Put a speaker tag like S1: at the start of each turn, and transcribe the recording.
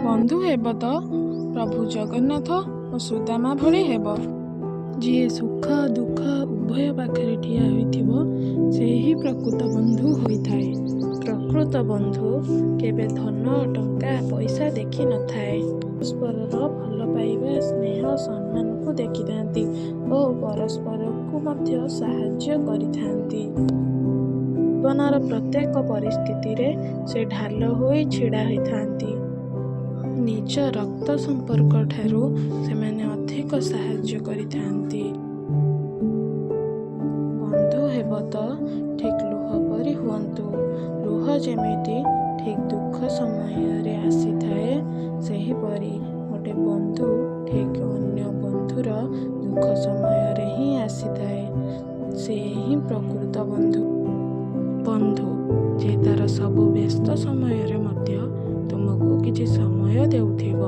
S1: ବନ୍ଧୁ ହେବ ତ ପ୍ରଭୁ ଜଗନ୍ନାଥ ଓ ସୁଦାମା ଭଳି ହେବ। ଯିଏ ସୁଖ ଦୁଃଖ ଉଭୟ ପାଖରେ ଠିଆ ହୋଇଥିବ, ସେ ହିଁ ପ୍ରକୃତ ବନ୍ଧୁ ହୋଇଥାଏ। ପ୍ରକୃତ ବନ୍ଧୁ କେବେ ଧନ, ଟଙ୍କା, ପଇସା ଦେଖିନଥାଏ। ପରସ୍ପରର ଭଲ ପାଇବା, ସ୍ନେହ, ସମ୍ମାନକୁ ଦେଖିଥାନ୍ତି ଓ ପରସ୍ପରକୁ ମଧ୍ୟ ସାହାଯ୍ୟ କରିଥାନ୍ତି। ଜୀବନର ପ୍ରତ୍ୟେକ ପରିସ୍ଥିତିରେ ସେ ଢାଲ ହୋଇ ଛିଡ଼ା ହୋଇଥାନ୍ତି। ନିଜ ରକ୍ତ ସମ୍ପର୍କଠାରୁ ସେମାନେ ଅଧିକ ସାହାଯ୍ୟ କରିଥାନ୍ତି। ବନ୍ଧୁ ହେବ ତ ଠିକ୍ ଲୁହ ପରି ହୁଅନ୍ତୁ। ଲୁହ ଯେମିତି ଠିକ୍ ଦୁଃଖ ସମୟରେ ଆସିଥାଏ, ସେହିପରି ଗୋଟେ ବନ୍ଧୁ ଠିକ୍ ଅନ୍ୟ ବନ୍ଧୁର ଦୁଃଖ ସମୟରେ ହିଁ ଆସିଥାଏ। ସେ ହିଁ ପ୍ରକୃତ ବନ୍ଧୁ। ବନ୍ଧୁ ଯିଏ ତା'ର ସବୁ ବ୍ୟସ୍ତ ସମୟରେ ମଧ୍ୟ ତୁମକୁ କିଛି ସମୟ ଦେଉଥିବ।